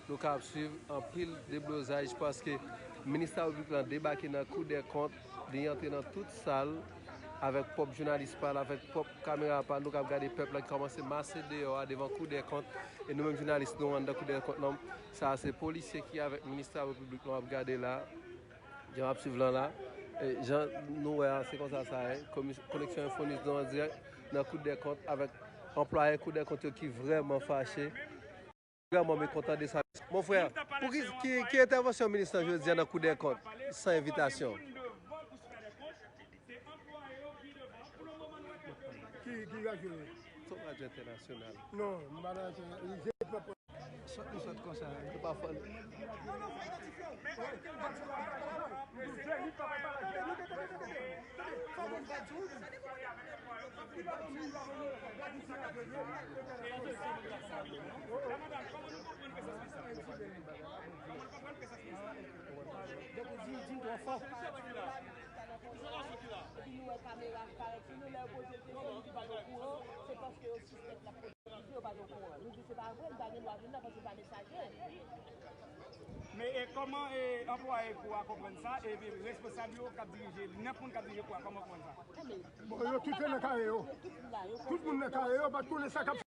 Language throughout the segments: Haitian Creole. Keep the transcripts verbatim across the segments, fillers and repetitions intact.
Nou ka ap swiv anpil deblozay paske minis Larepiblik lan debake nan Kou dè Kont, li antre nan tout sal avèk pwòp jounalis pa l, avèk pwòp kamera pa l. Nou ka ap gade pèp la ki kòmanse mase deyò a devan Kou dè Kont, e nou menm jounalis nou anndan Kou dè Kont lan. Sa a se polisye ki avèk minis Larepiblik lan w ap gade la. Jan w ap swiv lan la, e, jan nou wè a, se konsa sa ye. Komis- Koneksyon Enfo News nou an dirèk nan Kou dè Kont avèk anplwaye Kou dè Kont yo ki vrèman fache, vrèman mekontan de sa. Mon frè, pou ki, ki, ki entèvansyon minis lan jodi a nan Kou dè Kont, san envitasyon? Ki, ki radyo? Tout radyo entènasyonal. Non, m pa nan entèna-, se pèp. Sòt li sòt konsa. Se pa fò. Epi nou wè kamera k parèt sou nou, lè yo poze l kesyon, nou di pa t okouran, se paske yo sispèk l ap poze kesyon, yo pa t okouran. Nou di se pa vre, li pa gen dwa vin la paske l pa mesaje. Men, e, kòman, e, anplwaye kou a konprann sa, epi responsab yo k ap dirije, nenpòt moun k ap dirije kou a, kòman konprann sa? Bon, yo tout nan kare yo. Tout moun nan kare yo, pa t konnen sa k ap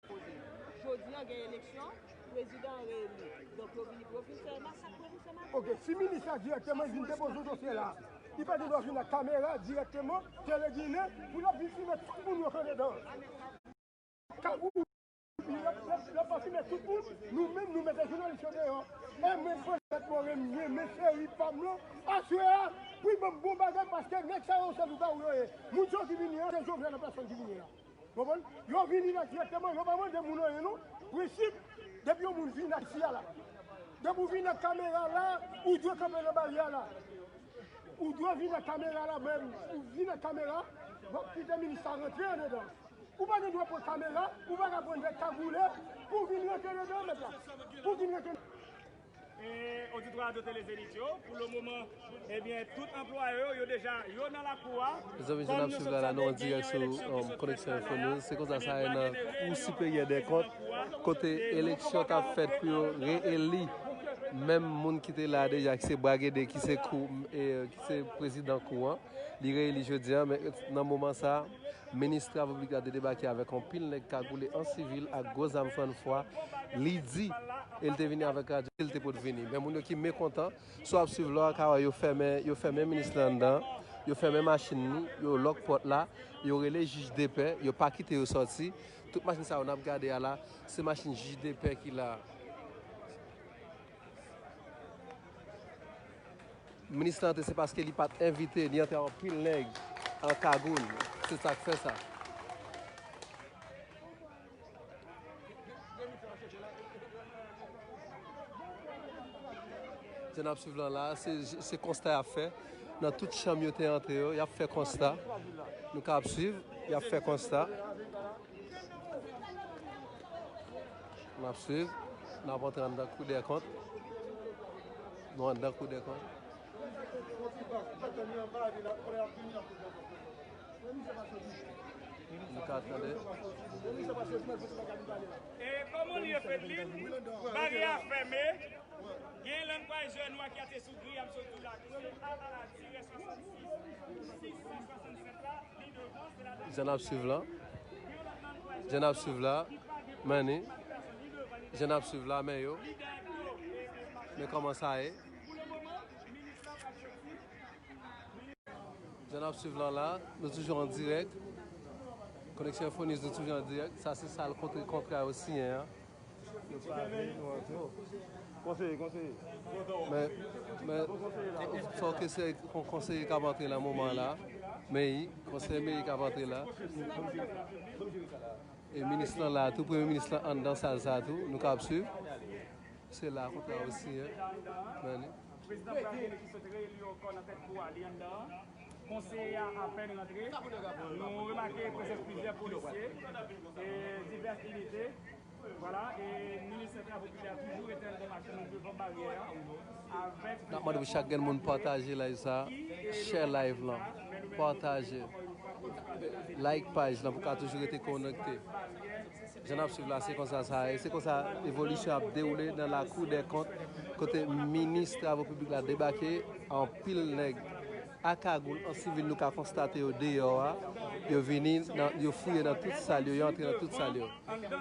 Jodi a gen eleksyon, prezidan an reyeli. Donk yo vin, yo vin fè masak, yo vin fè masak. Ok, si minis la dirèkteman vin depoze dosye la, li pa gen dwa vin ak kamera dirèkteman, Tele Ginen, pou l ap vin filme tout moun yo k andedan. Kagou, l ap, l ap, l ap pa filme tout moun, nou menm, nou mete jounalis yo deyò. E mwen, Fred Morin, m gen men seri pa m lan, aswè a, pou ban m bon bagay, paske nèg sa yo se lougawou yo ye. Moun sa yo ki vini an, se Jovenel an pèsòn ki vini la. Konprann? Yo vini la dirèkteman, yo pa mande moun anyen non. Prensip, depi yon moun vin isi a la, depi w vin ak kamera la, ou dwe kanpe nan baryè la. Ou dwe vin ak kamera la, men ou vin ak kamera, w ap kite minis la rantre andedan. Ou pa gen dwa pran kamera, ou pa ka pran nèg kagoule pou vin rantre andedan mèt la. Pou vin rantre E, oditwa Radyo Tele Zenith yo, pou le moman, ebyen, tout anplwaye yo, yo deja, yo nan lakou a. Mezanmi, jan n ap swiv la, la, nou an dirèk sou, um, Koneksyon Enfo News. Se konsa sa ye nan Kou Siperyè dè Kont, kote eleksyon t ap fèt pou yo reyeli menm moun ki te la deja, ki se Brad Guédé, ki se kou, e, ki se prezidan kou an. Li reyeli jodi a, men nan moman sa a, minis Travo Piblik la te debake avèk anpil nèg kagoule an sivil ak gwo zam fann fwa. Li di, e l te vini avèk radyo, li te pot vini. Men moun yo ki mekontan, si w ap swiv la, w ka wè yo fèmen, yo fèmen minis la anndan, yo fèmen machin li, yo lòk pòt la, yo rele jij depè, yo pa kite yo sòti. Tout machin sa yo n ap gade a la, se machin jij depè ki la. Minis la antre, se paske li pa t envite, li antre ak anpil nèg an kagoul. Se sa k fè sa. Jan n ap swiv lan la, se, se konsta y ap fè. Nan tout chanm yo te antre yo, y ap fè konsta. Nou ka ap swiv, y ap fè konsta. N ap swiv. N ap antre anndan Kou dè Kont. Nou anndan Kou dè Kont. Nou ka tande. E kòman li ye, Fredlin? Baryè a fèmen. Gen Land Cruiser nwa ki ate sou griy ap soti la, ki se A A A tirè swasannsis, sis san swasannsèt la, li devan, se la. Jan n ap swiv la. Jan n ap swiv la. Men ni. Jan n ap swiv la, men yo. Men kòman sa ye. Jan n ap swiv lan la, nou toujou an dirèk. Koneksyon Enfo News, nou toujou an dirèk. Sa se sal kontre kontra yo siyen an. Yo pa vle nou antre. Konseye, konseye. Men, men, fò konseye, konseye k ap antre nan moman la. Meyi, konseye Meyi k ap antre la. E minis lan la tou, premye minis lan anndan sal sa tou, nou ka ap swiv. Se la kontra yo siyen. Men ni. Prezidan Brad Guédé ki sot reyeli ankò nan tèt kou a, li anndan an. Konseye a apèn rantre. Nou remake prezans plizyè polisye e divès inite. Vwala, e minis Travo Piblik la toujou rete anndan machin nan devan baryè a. Avèk N ap mande pou chak grenn moun pataje live sa, share live lan, pataje, like paj lan pou ka toujou rete konekte. Jan n ap swiv la, se konsa sa ye. Se konsa evolisyon ap dewoule nan lakou dè kont, kote minis travo piblik la debake, anpil nèg a kagoul an sivil, nou ka konstate yo deyò a. Yo vini, nan, yo fouye nan tout sal yo, yo antre nan tout sal yo.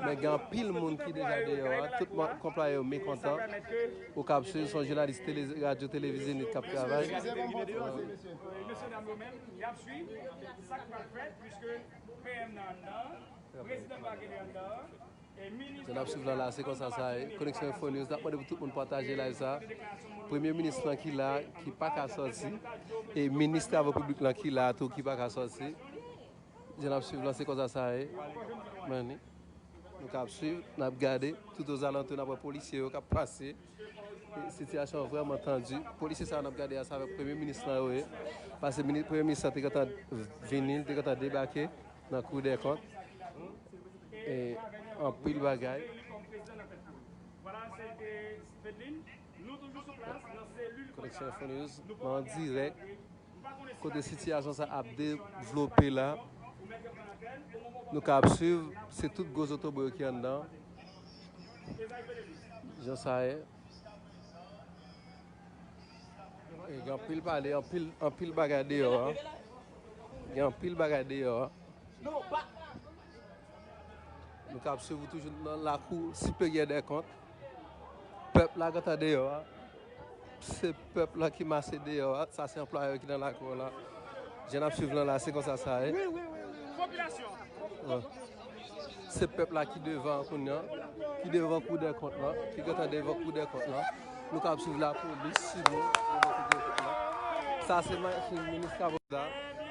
Men gen anpil moun ki deja deyò a, tout moun, konploye yo mekontan. Ou k ap swiv, se yon jounalis tele, radyo televize nèt k ap travay. Prezidan Biden anndan. Jan n ap swiv la, la, se konsa sa ye. Koneksyon Info News, n ap mande pou tout moun pataje live sa. Premye minis lan ki la, ki pa ka sòti, e minis travo piblik lan ki la tou, ki pa ka sòti. Jan n ap swiv la, se konsa sa ye. Men, nou k ap swiv, n ap gade, tout ozalantou, n ap wè polisye yo k ap pase. E sitiyasyon an vrèman tandi. Polisye sa yo n ap gade a, se avèk premye minis lan yo ye. Paske mini-, premye minis lan te gentan vini, li te gentan debake nan Kou dè Kont. E anpil bagay. Koneksyon Info News, nou an dirèk. Kote sitiyasyon sa ap devlope la, nou ka ap swiv, se tout gwo zotobre yo ki anndan. Jan sa ye. E gen anpil pale, anpil, anpil bagay deyò a. Gen anpil bagay deyò a. Nou ka ap swiv ou toujou nan lakou siperyè dè kont. Pèp la gentan deyò a. Se pèp la ki mase deyò a. Sa se anplwaye yo ki nan lakou an la. Jan n ap swiv lan la, se konsa sa ye. Wi, wi, wi, wi. Popilasyon. Wi. Se pèp la ki devan an kounye a, ki devan Kou dè Kont lan, ki gentan devan Kou dè Kont lan. Nou ka ap swiv lapolis sou nou devan Kou dè Kont lan. Sa se machin minis travo la.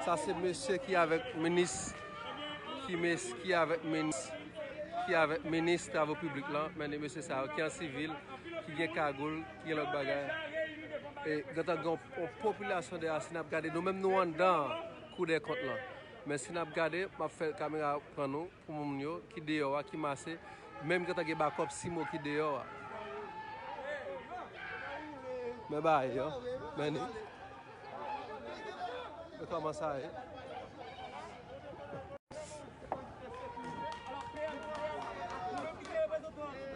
Sa se mesye ki avèk minis, ki mes-, ki avèk minis, ki avèk minis travo piblik lan. Men de mesye sa yo ki an sivil, ki gen kagoul, ki gen lòt bagay. E gentan gen yon, yon popilasyon dèyè a, si n ap gade, nou menm nou anndan Kou dè Kont lan. Men si n ap gade, m ap fè kamera pran nou pou moun yo ki deyò a, ki mase. Menm gentan gen bakòp simo ki deyò a. Men bagay yo. Men ni. Men kòman sa ye?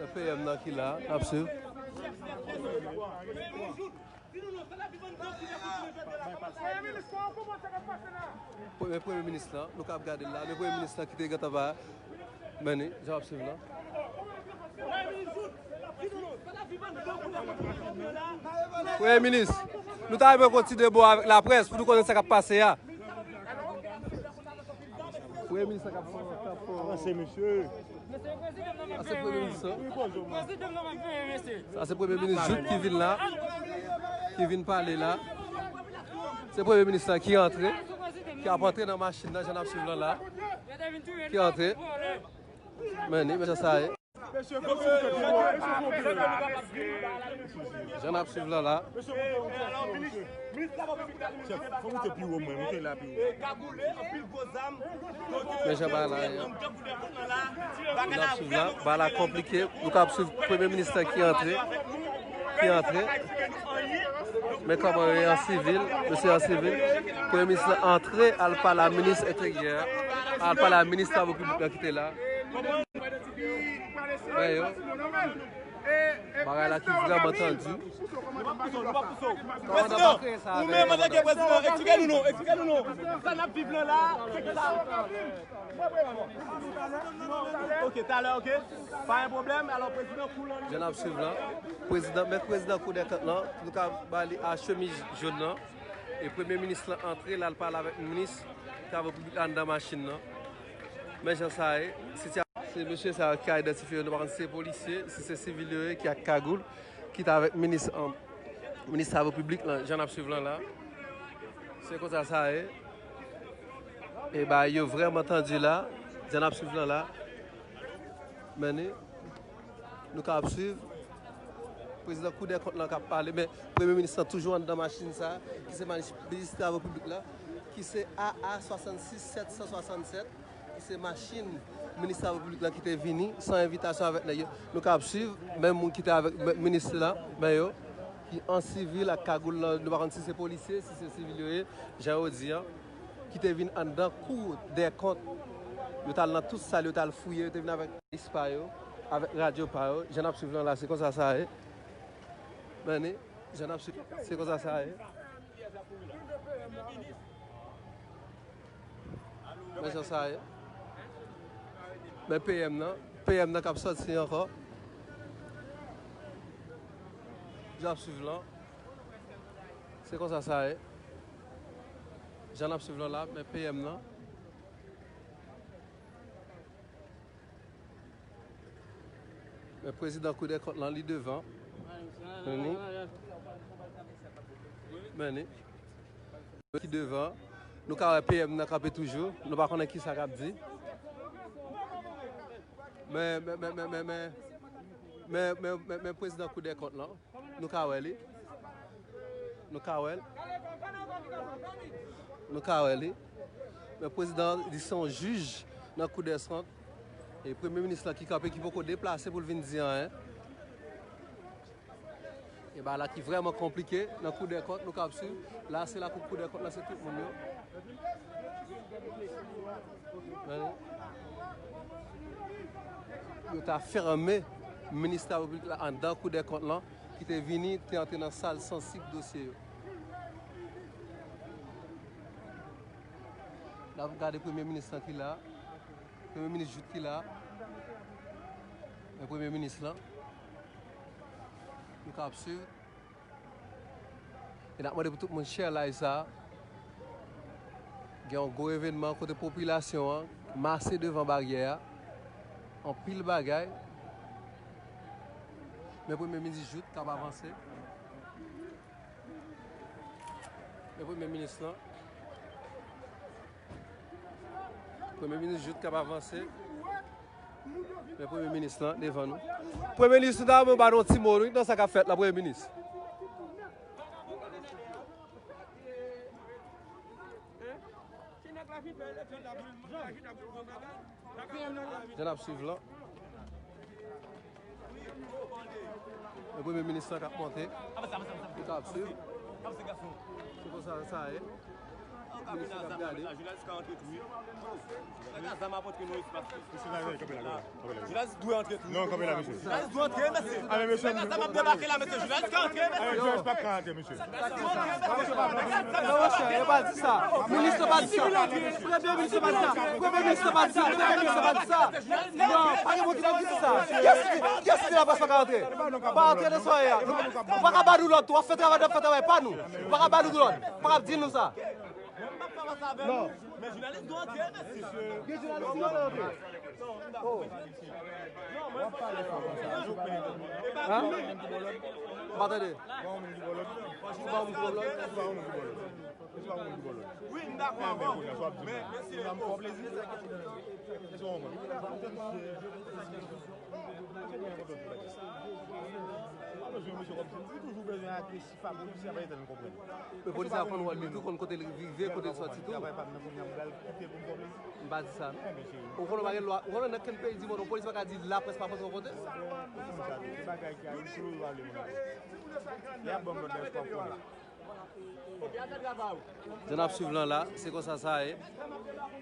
E P M nan ki la, n ap swiv. Premye, premye minis lan, nou ka ap gade l la, men premye minis lan ki te gentan ba, men ni, jan w ap swiv lan. Premye minis, nou ta renmen kontinye bo avèk laprès pou nou konnen sa k ap pase a. Premye minis lan k ap fè, k ap fè. Avanse, mesye. Sa se premye minis lan. Sa se premye minis Jouthe ki vin la, ki vin pale la. Se premye minis lan ki antre, ki ap antre nan machin nan, jan n ap swiv lan la. Ki antre. Men ni, men jan sa ye. Jan n ap swiv lan la. Chèf, fò moute pi wo mwen, moute la pi wo. Men jan bagay la ye. N ap swiv la, bagay la konplike. Nou ka ap swiv premye minis lan ki antre, ki antre. Men kòman yo ye an sivil, mesye an sivil. Premye minis lan antre, al pale a minis enteryè, al pale a minis travo piblik lan ki te la. Men yo. Bagay la ki vrèman tandi. Prezidan, ou menm antanke prezidan, eksplike nou non, eksplike nou non. Sa n ap viv lan la, se ki sa? Ok, talè, ok. Pa gen pwoblèm. Alò, prezidan, kou lan. Jan n ap swiv lan. Prezidan, mèt prezidan Kou dè Kont lan, nou ka ba li a chemiz jòn nan. E premye minis lan antre, l al pale avèk minis travo piblik anndan machin nan. Men jan sa ye, sitiyasyon, se mesye sa yo ki ka idantifye yo, nou pa konn si se polisye, si se sivil yo ye, ki ak kagoul, ki t avèk minis, an, minis travo piblik lan, jan n ap swiv lan la. Se konsa sa ye. E bagay yo vrèman tandi la, jan n ap swiv lan la. Men ni, nou ka ap swiv. Prezidan Kou dè Kont lan k ap pale, men premye minis lan toujou anndan machin sa, ki se manis-, minis travo piblik la, ki se A A swasannsis sèt san swasannsèt, ki se machin minis travo piblik lan ki te vini san envitasyon avèk nèg yo. Nou ka ap swiv, menm moun ki te avèk men-, minis la, men yo, ki an sivil ak kagoul lan, nou pa konn si se polisye, si se sivil yo ye, jan yo di an, ki te vin anndan Kou dè Kont. Yo t al nan tout sal, yo t al fouye, yo te vin avèk lis pa yo, avèk radyo pa yo. Jan n ap swiv lan la, se konsa sa ye. Men, jan n ap swiv, se konsa sa ye. Men jan sa ye. Men P M nan, P M nan k ap sòti ankò. Jan n ap swiv lan. Se konsa sa ye. Jan n ap swiv lan la, men P M nan. Men prezidan Kou dè Kont lan, li devan. Men ni. Men ni. Ki devan. Nou ka wè P M nan kanpe toujou. Nou pa konnen kisa k ap di. Men, men, men, men, men, men, men, men, men, men prezidan Kou dè Kont lan. Nou ka wè li. Nou ka wè l. Nou ka wè li. Men prezidan, li se yon jij nan Kou dè Kont. E premye minis lan ki kanpe, ki poko deplase pou l vin di anyen. E bagay la ki vrèman konplike nan Kou dè Kont, nou ka ap swiv. La, se lakou Kou dè Kont lan, se tout moun yo. Yo ta fèmen ministè piblik la anndan Kou dè Kont lan, ki te vini, te antre nan sal sansib dosye yo. N ap gade premye minis lan ki la. Premye minis Jouthe ki la. Men premye minis lan. Nou ka ap swiv. E n ap mande pou tout moun share live sa a. Gen yon gwo evènman kote popilasyon an mase devan baryè a. Anpil bagay. Men premye minis Jouthe k ap avanse. Men premye minis lan. Premye minis Jouthe k ap avanse. Men premye minis lan devan nou. Premye minis, nou ta renmen w ba nou yon ti mo, wi, nan sa k ap fèt la, premye minis. Jan n ap swiv lan. Men premye minis lan k ap monte. Li k ap swiv. Se konsa sa ye. Minis lan k ap gade. Jounalis dwe antre tou. Non, kanpe la, mesye. Jounalis dwe antre, mesye. Ale, mesye. Jounalis ka antre, mesye. Ale, jounalis pa ka antre, mesye. Non, monchè, yo pa di sa. Minis lan pa di sa. Premye minis lan pa di sa. Premye minis lan pa di sa. Premye minis lan pa di sa. Non, pa gen moun ki pa di sa. Kiyès ki, kiyès ki di lapres pa ka antre? Pa antre nan sware a. Nou pa ka ba nou lòd tou. W ap fè travay, n ap fè travay pa nou. Ou pa ka ba nou lòd. Ou pa ka di nou sa. Non. Men jounalis dwe antre, mesye. Gen jounalis ki pa antre. Oh. Hein? M pa tande. Wi, m dakò avè w. Men, mesye, Men polis la konn wòl li tou, konn kote l rive, kote l sòti tou. M pa di sa, non. Ou konnen w pa gen lwa, ou konnen nan kenn peyi di mond, yon polis pa ka di laprès pa antre yon kote. Jan n ap swiv lan la, se konsa sa ye.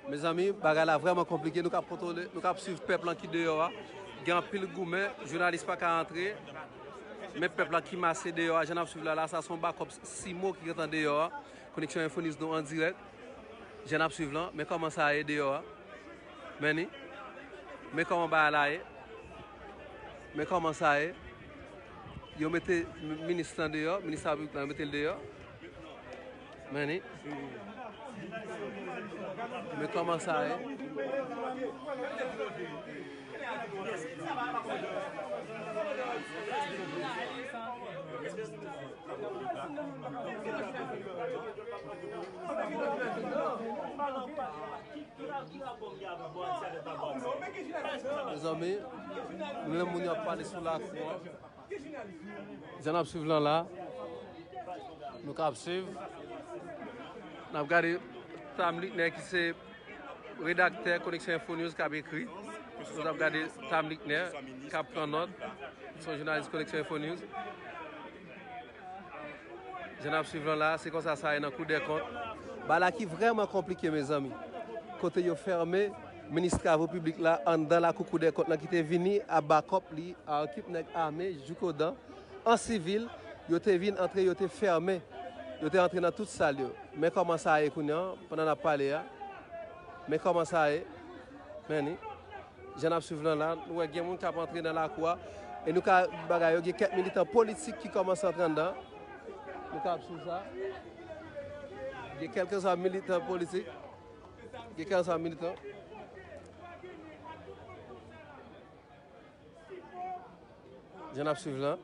Mezanmi, bagay la vrèman konplike. Nou k ap kontwole, nou k ap swiv pèp lan ki deyò a. Gen anpil goumen, jounalis pa ka antre. Men pèp la ki mase deyò a, jan n ap swiv la la, sa se yon bakòp Simo ki gentan deyò a. Koneksyon Enfo News nou an dirèk. Jan n ap swiv lan, men kòman sa ye deyò a. Men ni. Men kòman bagay la ye. Men kòman sa ye. Yo mete m-, minis lan deyò, minis la piblik lan, yo mete l deyò. Men ni. Men kòman sa ye. Mezanmi, nou lè moun yo ap pale sou lakou an. Jan n ap swiv lan la, nou ka ap swiv. N ap gade Tam Luckner ki se redaktè Koneksyon Enfo News k ap ekri. Nou t ap gade Tam Luckner k ap pran nòt. Se yon jounalis Koneksyon Enfo News. Jan n ap swiv lan la, se konsa sa ye nan Kou dè Kont. Bagay la ki vrèman konplike, mezanmi. Kote yo fèmen Minis Travo Piblik la anndan lakou Kou dè Kont lan ki te vini a bakòp li, a ekip nèg ame jouk o dan, an sivil, yo te vin antre, yo te fèmen, yo te antre nan tout sal yo. Men kòman sa ye kounye a, pandan n ap pale a. Men kòman sa ye. Men ni. Jan n ap swiv lan la, nou wè gen moun k ap antre nan lakou a. E nou ka bagay yo, gen kèk militan politik ki kòmanse antre anndan. Nou ka ap swiv sa. Gen kèlkeswa militan politik. Gen kèlkeswa militan. Jan n ap swiv lan.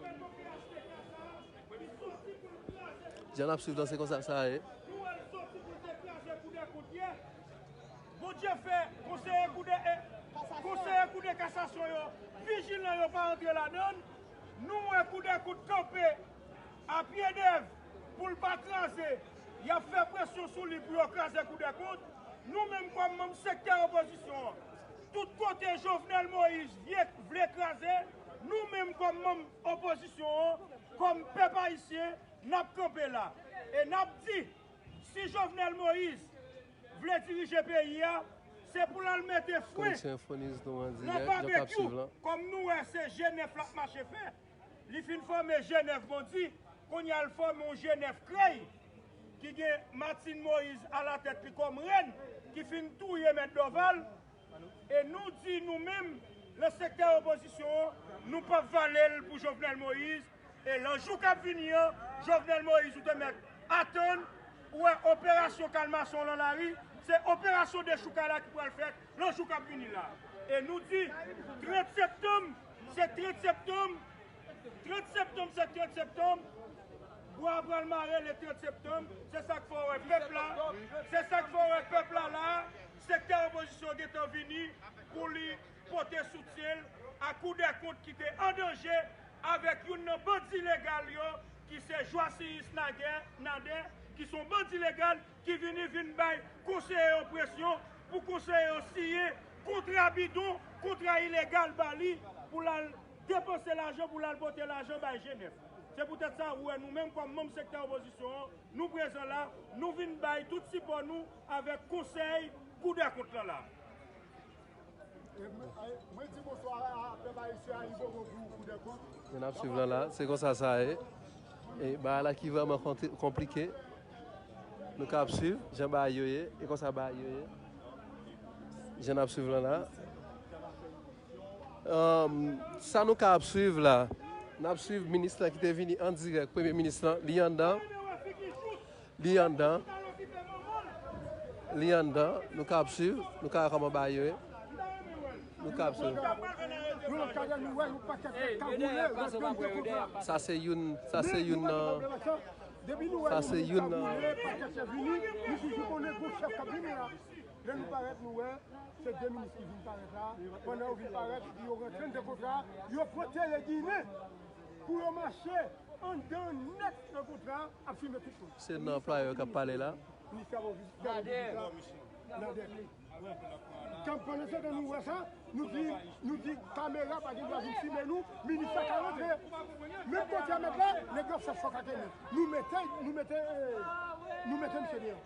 Jan n ap swiv lan, se konsa sa ye. Bondye fè konseye kou de, eh, konseye kou de kasasyon yo vijilan, yo pa antre ladan l. Nou wè Kou dè Kont kanpe a pye dèv pou l pa kraze. Y ap fè presyon sou li pou yo kraze Kou dè Kont. Nou menm kòm manm sektè opozisyon an, tout kote Jovenel Moïse vye, vle kraze, nou menm kòm manm opozisyon an, kòm pèp ayisyen, n ap kanpe la. E n ap di, si Jovenel Moïse vle dirije peyi a, se pou l al mete fren nan babekyou, kòm nou wè se G nèf l ap mache fè. Li fin fòme G nèf Bondi, kounye a l fòme yon G nèf krèy, ki gen Martine Moïse alatèt li kòm rèn, ki fin touye Mèt Dòval. E nou di nou menm, nan sektè opozisyon an, nou p ap vale l pou Jovenel Moïse. E nan jou k ap vini an, Jovenel Moïse, ou te mèt atann, ou wè operasyon kalmasyon lan lari, se operasyon dechoukay la ki pral fèt nan jou k ap vini la. E nou di, trant septanm, se trant septanm, trant septanm, se trant septanm, bwa pral mare le trant septanm, se sa k fè w wè pèp la, se sa k fè w wè pèp la la, sektè opozisyon gentan vini pou li pote soutyen l a Kou dè Kont ki te an danje avèk youn nan bandi legal yo, ki se Joasiyis Nader, Nader, ki se yon bandi legal ki vini vin bay konseye yo presyon pou konseye yo siyen kontra bidon, kontra ilegal ba li pou l al depanse lajan, pou l al pote lajan bay G nèf. Se poutèt sa, ou wè nou menm kòm manm sektè opozisyon an, nou prezan la, nou vin bay tout sipò nou avèk konsèy Kou dè Kont lan la. E mwen, e mwen di bonswa a pèp ayisyen a Ibobo pou Kou dè Kont. Jan n ap swiv lan la, se konsa sa ye. E bagay la ki vrèman konti-, konplike. Nou ka ap swiv jan bagay yo ye, e konsa bagay yo ye. Jan n ap swiv lan la. Ahn, sa nou ka ap swiv la, n ap swiv minis lan ki te vini an dirèk, premye minis lan, li anndan. Li anndan. Li anndan. Nou ka ap swiv. Nou ka wè kòman bagay yo ye. Nou ka ap swiv. Sa se youn, sa se youn nan, sa se youn nan. Lè nou parèt, nou wè se de minis ki vin parèt la. Pandan yo vin parèt, yo rantre anndan kontra, yo pran teren Ginen pou yo mache anndan nèt nan kontra, ap fimen tout moun. Se nan anplwaye yo k ap pale la. Ministè Piblik la, Nader. Kan, pandan se tan nou wè sa, nou di, nou di kamera pa gen dwa vin fimen nou, minis la ka rantre. Menm kote a mèt la, nèg yo fè chòk ak nou. Nou mete, nou mete, eh, nou mete misye deyò.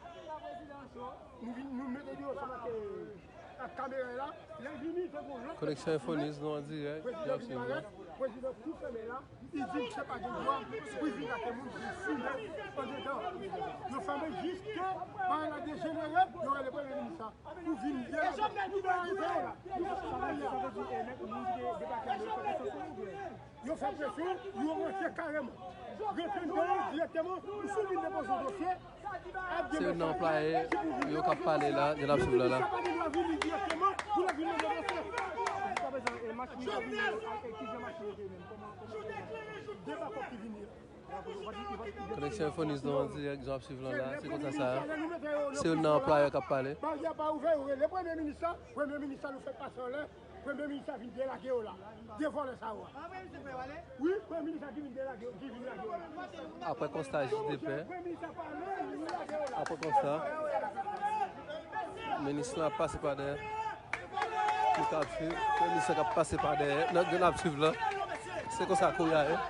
Nou vin, nou mete deyò ansanm ak, eh, ak kamera la. Lè l vini, se pou l. Koneksyon Enfo News, nou an dirèk, n ap swiv la. Prezidan tou fèmen la, li di se pa gen dwa pou vin ak moun pou fimen andedan. Yo fèmen jiske bagay la dejenere, yo rele premye minis la pou vin delage tout bagay yo la. Yo fè presyon, yo rantre kareman. Rantre anndan direkteman, ou sou vin depoze yon dosye. Se youn nan anplwaye yo k ap pale la, jan n ap swiv la la. Koneksyon Enfo News nou an dirèk, jan w ap swiv lan la, se konsa sa. Se youn nan anplwaye yo k ap pale. Baryè pa ouvè, yo rele premye minis la, premye minis la, nou fè pase anlè. Premye minis la vin delage yo la. De vòlè sa yo a. Wi, premye minis la ki vin delage yo, ki vin lage yo la. Apre konsta jij de pè, apre konsta, minis lan ap pase pa dèyè. Nou ka ap swiv, premye minis lan k ap pase pa dèyè. Nan, nou ap swiv lan. Se konsa kounye a ye.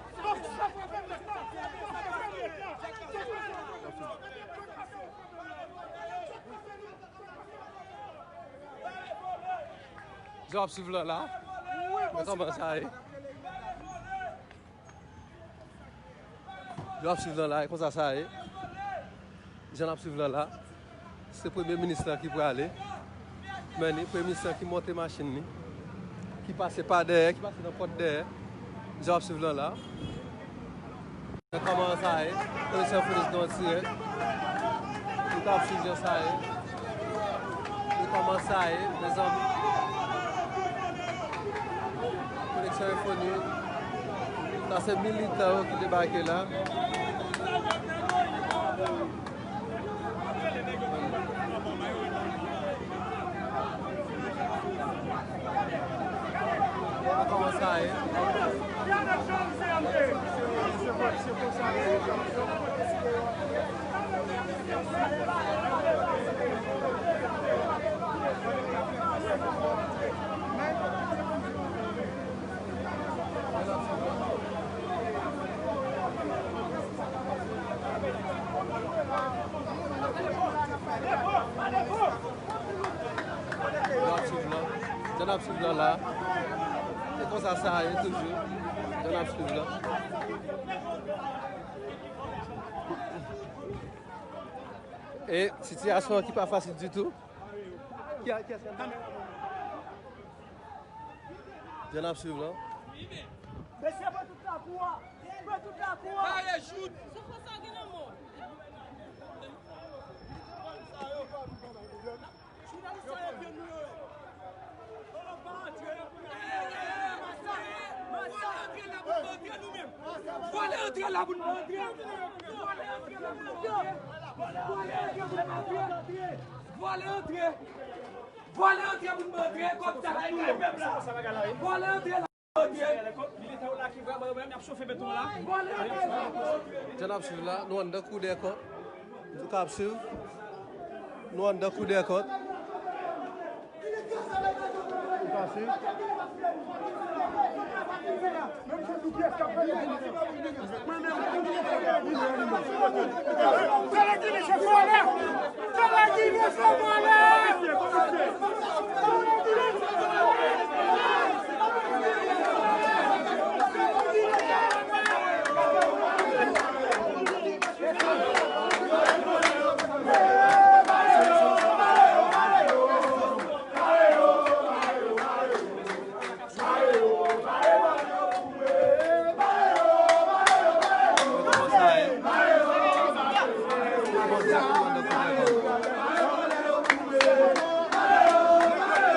Yo ap swiv lan la. Men kòman sa ye? Yo ap swiv lan la, e konsa sa ye. Jan n ap swiv lan la, se premye minis lan ki prale. Men ni premye minis lan ki monte machin li, ki pase pa dèyè, ki pase nan pòt dèyè. Jan w ap swiv lan la. Men kòman sa ye? Koneksyon Fonis gen yon dirèk. Nou t ap swiv jan sa ye. Men kòman sa ye, mezanmi? Koneksyon Info News. Sa se militan yo ki debake la. Kòman sa ye? Jan n ap swiv lan. Jan n ap swiv lan la. Se konsa sa ye toujou. Jan n ap swiv lan. E sitiyasyon an ki pa fasil ditou. Ki a, ki a, Jan n ap swiv lan. Mesye, pran tout lakou a. Pran tout lakou a. Bare jout. Jounalis sa yo vin nou yo. Oh, pa antre. Masa, masa. Vòlè antre la pou n pa antre. Vòlè antre la pou n pa antre. Vòlè antre pou n pa antre. Vòlè antre pou n pa antre. Kòb sa pou nou. Vòlè antre la. Jan n ap swiv la, nou anndan kou dèkòt. Nou ka ap swiv. Nou anndan kou dèkòt. Ou pase.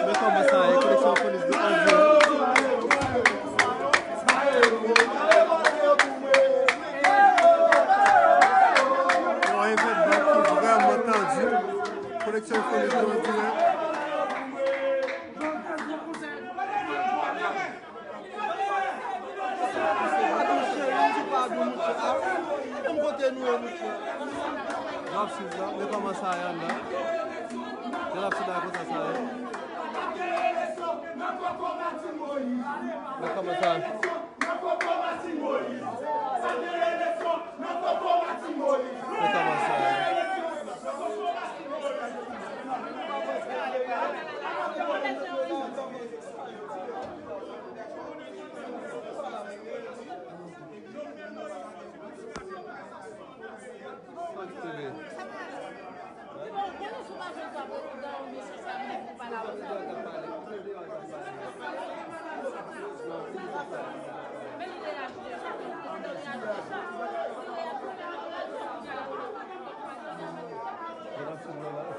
Men kòman sa ye, koneksyon Fonis an dirèk. Yon evènman ki vrèman tandi. Koneksyon Fonis an dirèk. N ap swiv la, men kòman sa ye anndan? Jan n ap swiv la, konsa sa ye. Men kòman sa ye? Men kòman sa ye?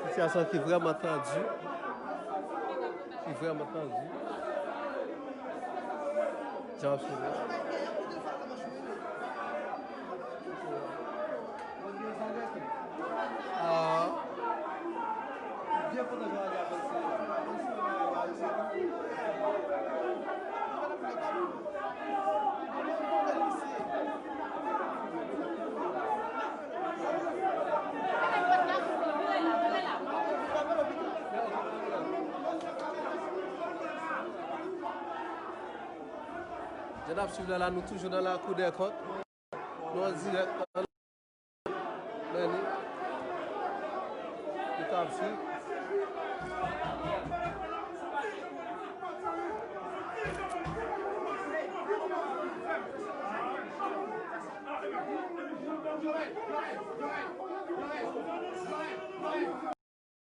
Sitiyasyon ki vrèman tandi. Ki vrèman tandi. Jan ap swiv. Ah. Jan n ap swiv la, la, nou toujou nan lakou dè kont. Nou an dirèk. Men ni. Nou t ap swiv.